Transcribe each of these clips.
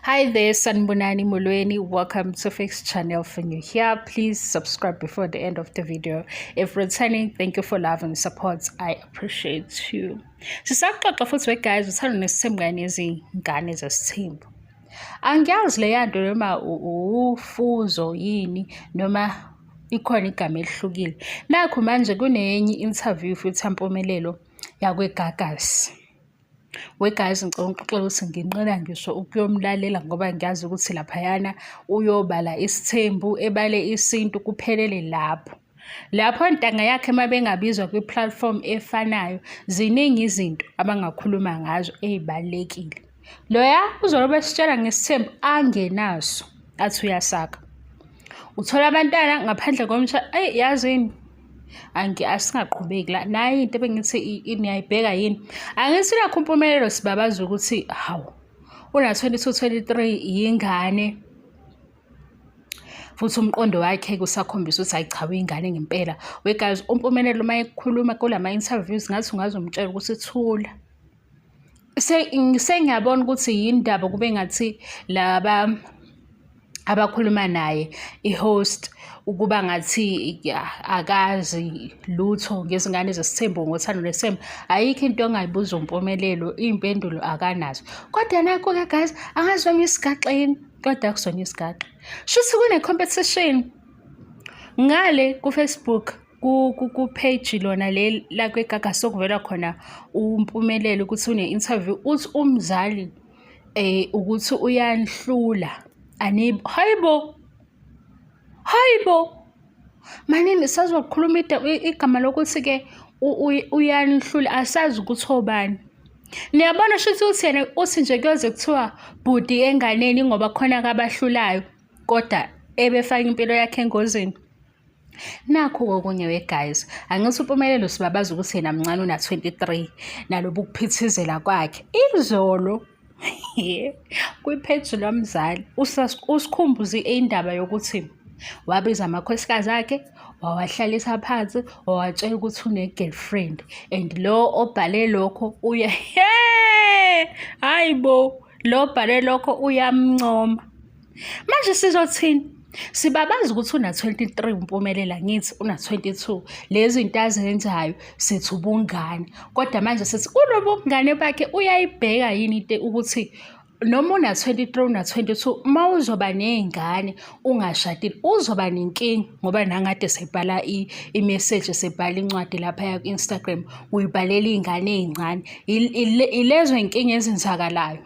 Hi there, Sanibonani Molweni. Welcome to Fix Channel. For new here, please subscribe before the end of the video. If returning, thank you for love and support. I appreciate you. Sisaxoxa futhi we guys, uthando nesithembu kanye nezingane zesithembu. Angiyazi leya nto noma ufuzo yini noma ikhona igama elihlukile. Nakhu manje kunenye i-interview futhi yaMpumelelo yakweGagasi. We guys, ngicela ungixoxele ukuthi nginqena ngisho ukuyomlalela ngoba ngiyazi ukuthi laphayana uyobala isithembu, ebale isintu kuphelele lapho. Lapho ntanga yakhe uma bengabizwa kwi-platform efanayo, ziningi izinto abangakhuluma ngazo ey'balulekile. Loya uzobe esitshela ngesithembu angenaso, athi uyasakha. Uthola abantwana ngaphandle komshado, eyi yazini angi asingaqhubeki la nayi into ebengithi niyayibheka yini angithi nakho uMpumelelo sibabaza ukuthi hawu una-22 23 yingane futhi umqondo wakhe kusakhombisa ukuthi hayi cha uyingane ngempela. We guys, uMpumelelo uma ekhuluma kulama-interviews ngathi ungaze umtshele ukuthi thula. Sengiyabona ukuthi yini ndaba kube ngathi laba abakhuluma naye i-host ukuba ngathi akazi lutho ngezingane zesithembu ngothando nesithembu. Ayikho into ongayibuza uMpumelelo, iy'mpendulo akanazo. Kodwa nakho-ke guys, angazi noma isigaxa yini, kodwa akusona isigaxa. Shuthi kune-competition ngale ku-Facebook. Ku-page lona leli lakwiGagasi okuvela khona uMpumelelo ukuthi une-interview, uthi umzali ukuthi uyanihlula hhayi bo, hhayi bo! Manini sazokhuluma igama lokuthi-ke uyanihlula asazi ukuthi obani. Niyabona shuthi ukuthi yena uthi nje kuyoze kuthiwa bhuti enganeni ngoba khona akabahlulayo kodwa ebefaka impilo yakhe engozini. Nakhu okunye we guys, angithi uMpumelelo sibabaza ukuthi yena mncane una-23 nalobu kuphithizela kwakhe. Izolo kwipheji lomzali usikhumbuze indaba yokuthi wabiza amakhosikazi akhe wawahlalisa phansi wawatshela ukuthi une-girlfriend and lo obhale lokho uya hayi bo lo obhale lokho uyamncoma. Manje sizothini? Sibabaza ukuthi una-23 uMpumelelo angithi una-22. Lezi zinto azenzayo sithi ubungane. Kodwa manje sithi kulobu bungane bakhe uyayibheka yini into ukuthi noma una-23 una-22 uma uzoba ney'ngane ungashadile uzoba nenkinga ngoba nangade sebhala i-message sebhala incwadi laphaya ku-Instagram uyibhalela iy'ngane ey'ncane. Ilezo y'nkinga ezenzakalayo.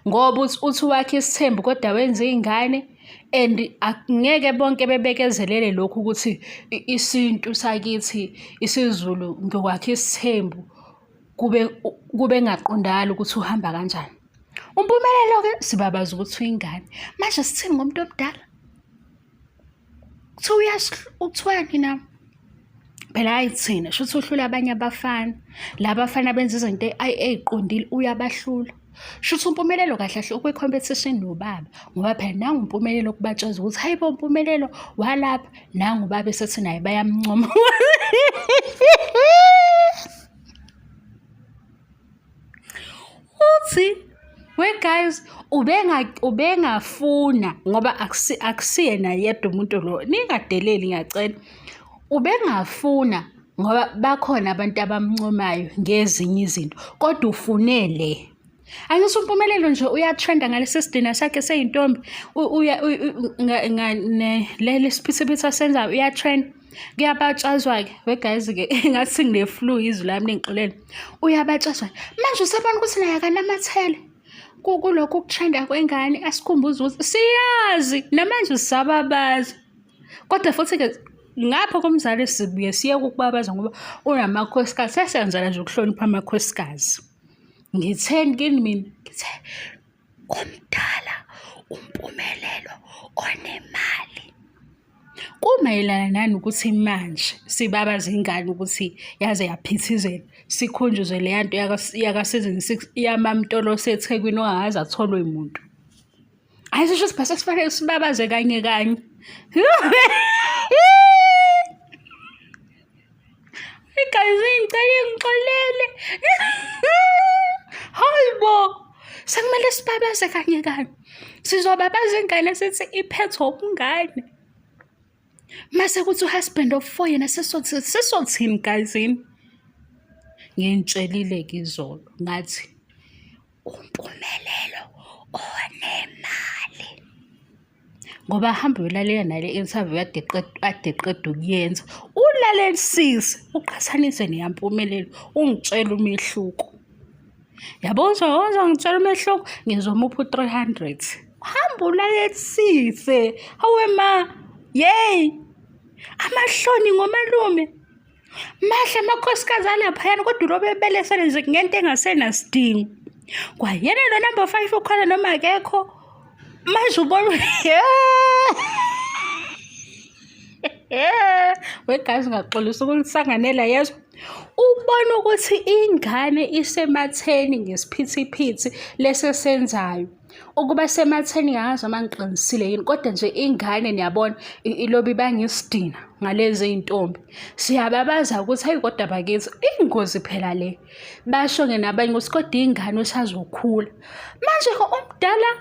Ngoba uthi uthi wakhe isithembu kodwa wenza iy'ngane and angeke bonke bebekezelele lokhu ukuthi isintu sakithi isiZulu ngikwakha isithembu kube kube ngaqondakali ukuthi uhamba kanjani. UMpumelelo-ke sibabaza ukuthi uyingane. Manje sithini ngomuntu omdala? Kuthiwa kuthiwani na? Phela hhayi thina shuthi uhlula abanye abafana. La bafana benza izinto ey'qondile uyabahlula. Shuthi uMpumelelo kahle kahle ukwi-competition nobaba ngoba phela nangu uMpumelelo kubatsheza ukuthi hayi bo Mpumelelo walapha nangu ubaba esethi naye bayamncoma. Uthi we guys ubenga ubengafuna ngoba akusiyena yedwa umuntu lo ningadeleli ngiyacela ubengafuna ngoba bakhona abantu abamncomayo ngezinye izinto kodwa ufune le angithi uMpumelelo nje uyatrenda ngalesi sidina sakhe seyintombi uya leli siphithiphithi asenzayo uyatrenda Kuyabatshazwa-ke we guys-ke ngathi ngine-flu izwi lami ningixolele. Uyabatshazwa manje usebona ukuthi naye akanamathele kulokhu ukutrenda kwengane asikhumbuze ukuthi siyazi namanje sisababaza kodwa futhi-ke ngapha komzali sibuye siye kukubabaza ngoba unamakhosikazi sesenzela nje ukuhlonipha amakhosikazi. Ngitheni kini mina? Ngithe omdala uMpumelelo onemali. Kumayelana nani ukuthi manje sibabaza ingane ukuthi yaze yaphithizela, sikhunjuzwe leya nto yaka-season 6 yamaMtolose eThekwini ongakaze atholwe muntu. Hhayi sisho ukuthi phase sifanele sibabaze kanye kanye. Guys, ngicela ngixolele. Hayi bo. Sekumele sibabaze kanye kanye. Sizobabaza ingane sithi iphethwe ubungane. Mase kuthi uhusband of four yena sesothi sesothini gazini. Nginitshelile-ke izolo ngathi uMpumelelo onemali. Ngoba ahambe uyolalela nale interview ade ade qeda ukuyenza. Ulalelisise uqhathanise neyaMpumelelo ungitshele umehluko. Yabo uzongitshela umehluko ngizomupha u-300. Hamba ulalelisise. Hawe ma, yeyi amahloni ngomalume. Mahle amakhosikazi alaphayana kodwa ulobe ebelesele nje ngento engasenasidingo. Kwayena lo number 5 ukhona noma akekho. Manje ubona wegazi ngaxolisa ukulisanganela yezwa. Ubona ukuthi ingane isematheni ngesiphithiphithi lesi esenzayo. Ukuba sematheni angazi noma ngiqinisile yini kodwa nje ingane niyabona ilobi bangisidina ngalezi iy'ntombi. Siyababaza ukuthi hayi kodwa bakithi ingozi phela le. Basho-ke nabanye ukuthi kodwa ingane usazokhula. Manje-ke omdala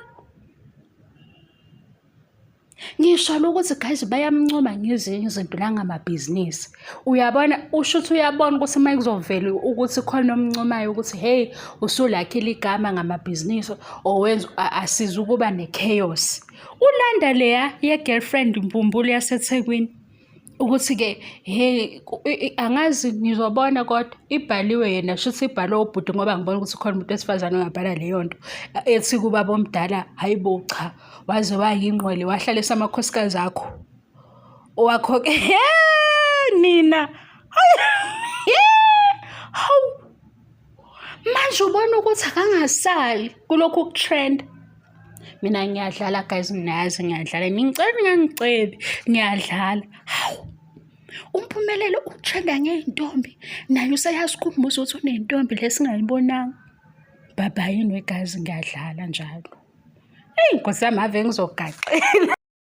Ngisho ukuthi guys bayamncoma ngezinye izinto nangamabhizinisi. Uyabona usho ukuthi uyabona ukuthi uma kuzovela ukuthi khona omncomayo ukuthi hey usulakhile igama ngamabhizinisi or wenza asiza ukuba ne-chaos. Ulanda leya ye-girlfriend mbumbulu yaseThekwini ukuthi-ke hey angazi ngizobona kodwa ibhaliwe yena shuthi ibhalwe ubhuti ngoba ngibona ukuthi khona umuntu wesifazane ongabhala leyo nto ethi kubaba omdala hayi bo cha waze wayingqwele wahlalisa amakhosikazi akho owakho-ke nina hawu manje ubona ukuthi akangasali kulokhu kutrend. Mina ngiyadlala guys, ngiyazi ngiyadlala. Ningicela ningangicebi, ngiyadlala. Hawu. UMpumelelo utrenda ngey'ntombi naye useyazikhumbuza ukuthi unentombi le singayibonanga. Baba yini wegazi ngiyadlala njalo. Eyi Nkosi yami ave ngizogaxela.